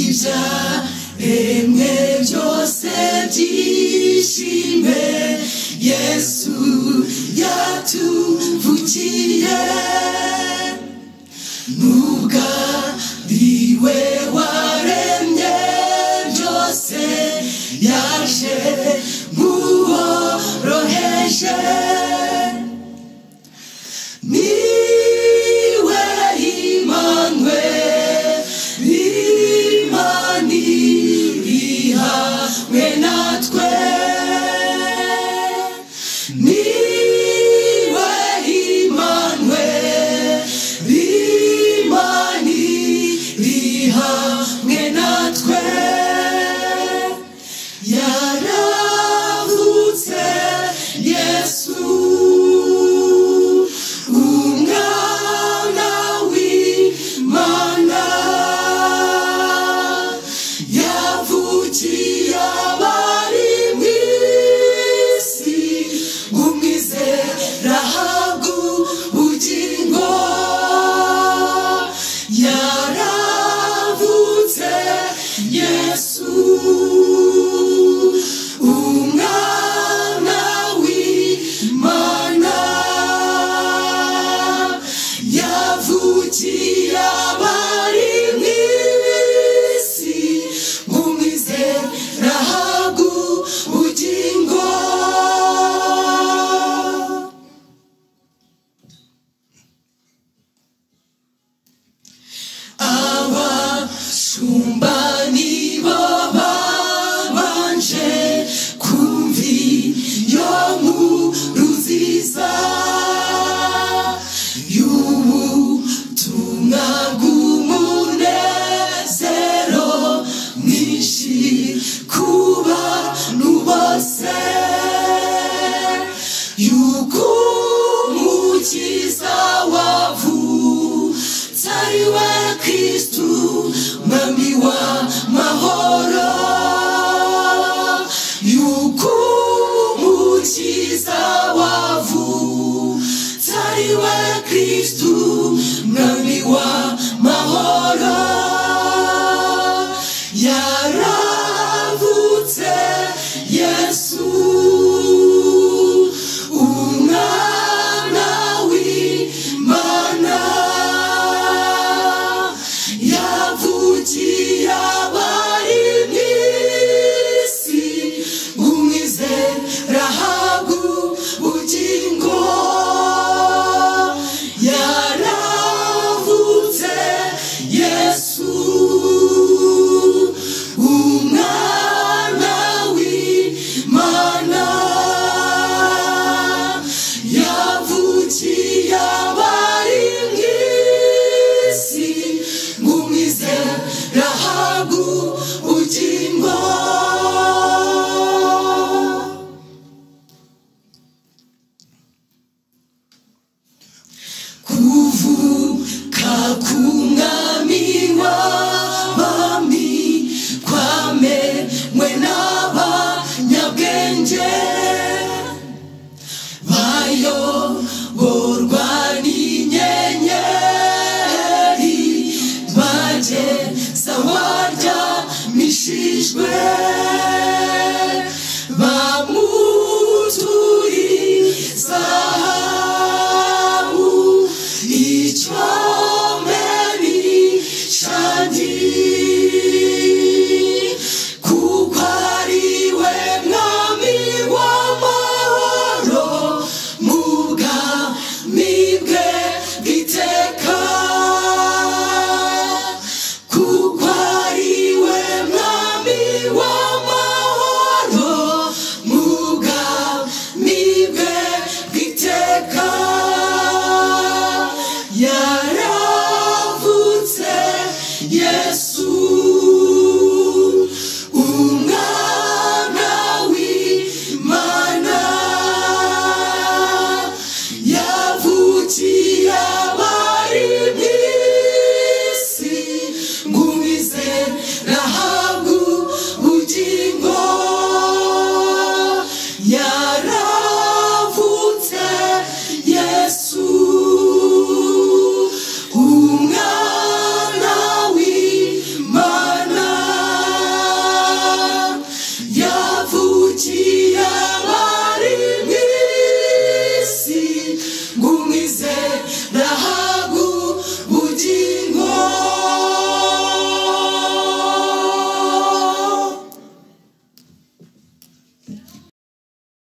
Ibyaremwe byose byishime, Yesu yatuvukiye. Nubwo ari we waremye byose, yaje nk'uworoheje. Niwe Immanuel, Imana iri hamwe natwe. Niwe Immanuel, Imana iri hamwe natwe. Yaravutse Yesu, umwana w'Imana, yavukiye abari mu isi, umwizera ahabwa ubugingo. Yaravutse Yesu, umwana w'Imana, yavukiye abari mu isi, umwizera ahabwa ubugingo. Abashumba nibo babanje kumva iyo nkuru nziza y'ubutumwa bw'umunezero mwinshi ku bantu bose, yuko Umukiza wavutse ari we Kristu, Mwami w'amahoro. Yuko Umukiza wavutse ari we Kristu, Mwami w'amahoro. Yaravutse Yesu, umwana w'Imana, yavukiye abari mu isi, umwizera ahabwa ubugingo. Yaravutse Yesu, umwana w'Imana, yavukiye abari mu isi, umwizera ahabwa ubugingo. Kuvuka k'umwami w'abami kwamenywe n'abanyabwenge, bayoborwa n'inyenyeri, bageza abaryamishijwe, bamuturiye zahabu, icyome n'ishagi, kuko ari we Mwami w'amahoro mu bwami bwe bw'iteka. Kuko ari we Mwami w'amahoro mu bwami bwe bw'iteka. Yaravutse Yesu, umwana w'Imana, yavukiye abari mu isi, ngo umwizera ahabwe ubugingo. Yaravutse Yesu, umwana w'Imana, Umukiza.